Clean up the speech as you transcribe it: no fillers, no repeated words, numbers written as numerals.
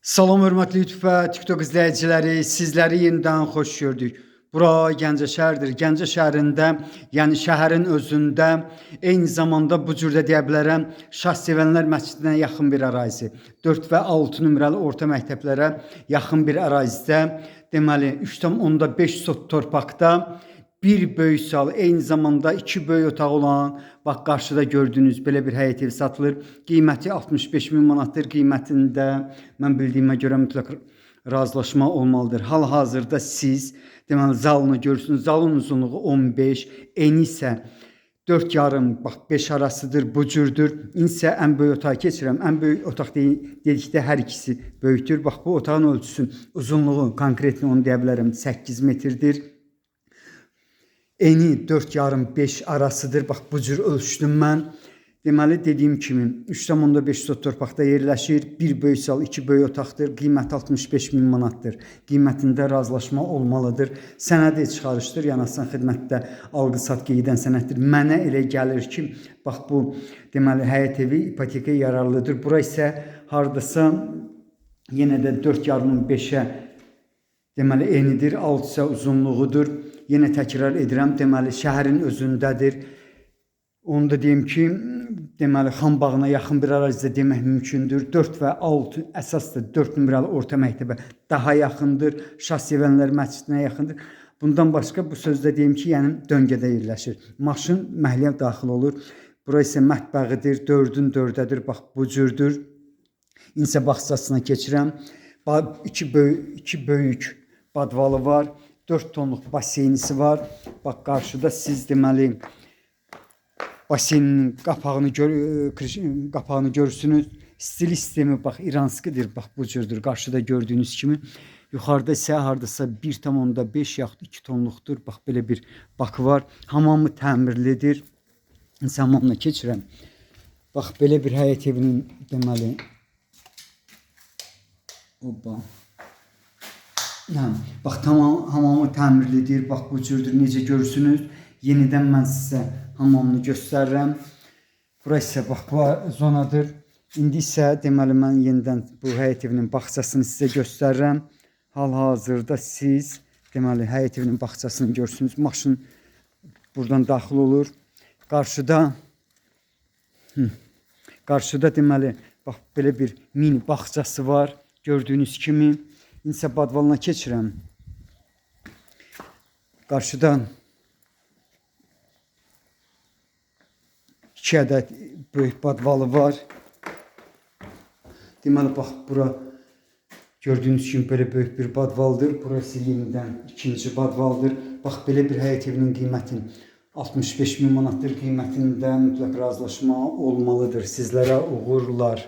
Salam hörmətli YouTube və TikTok izləyiciləri, sizləri yenidən xoş gördük. Bura Gəncə şəhərdir. Gəncə şəhərində, yəni şəhərin özündə, eyni zamanda bu cür də deyə bilərəm, Şahsevənlər məscidinə yaxın bir ərazi. 4 və 6 nömrəli orta məktəblərə yaxın bir ərazidə, deməli 3,5 sot torpaqda bir böyük sal, eyni zamanda iki böyük otaq olan, bax qarşıda gördüyünüz belə bir həyət evi satılır. Qiyməti 65 min manatdır. Qiymətində mən bildiyimə görə mütləq razılaşma olmalıdır. Hal-hazırda siz deməli zalını görürsünüz. Zalın uzunluğu 15, eni isə 4,5, bax 5 arasıdır, bu cürdür. İndi isə ən böyük otağa keçirəm. Ən böyük otaq dedikdə hər ikisi böyükdür. Bax bu otağın ölçüsü, uzunluğu konkretli onu deyə bilərəm 8 metrdir. Eni 4,5-5 arasıdır. Bax bu cür ölçdüm mən. Deməli dediyim kimi 3,5 sot torpaqda yerləşir. Bir böyük sal, iki böyük otaqdır. Qiyməti 65 min manatdır. Qiymətində razılaşma olmalıdır. Sənədi çıxarışdır. Yəni asan xidmətdə alqı-satqı edən sənəddir. Mənə elə gəlir ki, bax bu deməli həyət evi ipotekaya yararlıdır. Bura isə hardasa yenə də 4,5-5-ə deməli enidir, 6 isə uzunluğudur. Yenə təkrar edirəm, deməli şəhərin özündədir. Onu da deyim ki, deməli Xanbağına yaxın bir ərazidə demək mümkündür. 4 və 6, əsas da 4 nömrəli orta məktəbə daha yaxındır. Şahsevənlər məscidinə yaxındır. Bundan başqa bu sözdə deyim ki, yəni döngədə yerləşir. Maşın məhəlləyə daxil olur. Bura isə mətbəxidir, 4-ün 4-ədir. Bax bu cürdür. İndi isə bağçasına keçirəm. İki böyük badvalı var. 4 tonluq baseynisi var. Bax qarşıda siz deməli baseynin qapağını görürsünüz. Stil sistemi bax İranskıdır. Bax bu cürdür. Qarşıda gördüyünüz kimi. Yuxarıda isə hardasa 1,5 yaxud 2 tonluqdur. Bax belə bir bakı var. Hamamı təmirlidir. İndi hamamına keçirəm. Bax belə bir həyət evinin deməli Hoppa. Hə, bax tamam hamamı təmirlidir. Bax bu cürdür. Necə görürsünüz? Yenidən mən sizə hamamını göstərirəm. Bura isə bax bu zonadır. İndi isə deməli mən yenidən bu həyət evinin bağçasını sizə göstərirəm. Hal-hazırda siz deməli həyət evinin bağçasını görürsünüz. Maşın buradan daxil olur. Qarşıda qarşıda deməli bax belə bir mini bağçası var. Gördüyünüz kimi. İndi isə badvalına keçirəm. Qarşıda 2 ədəd böyük badvalı var. Deməli bax bura gördüyünüz kimi belə böyük bir badvaldır. Burası yenidən ikinci badvaldır. Bax belə bir həyət evinin qiyməti 65 min manatdır. Qiymətində mütləq razılaşma olmalıdır. Sizlərə uğurlar.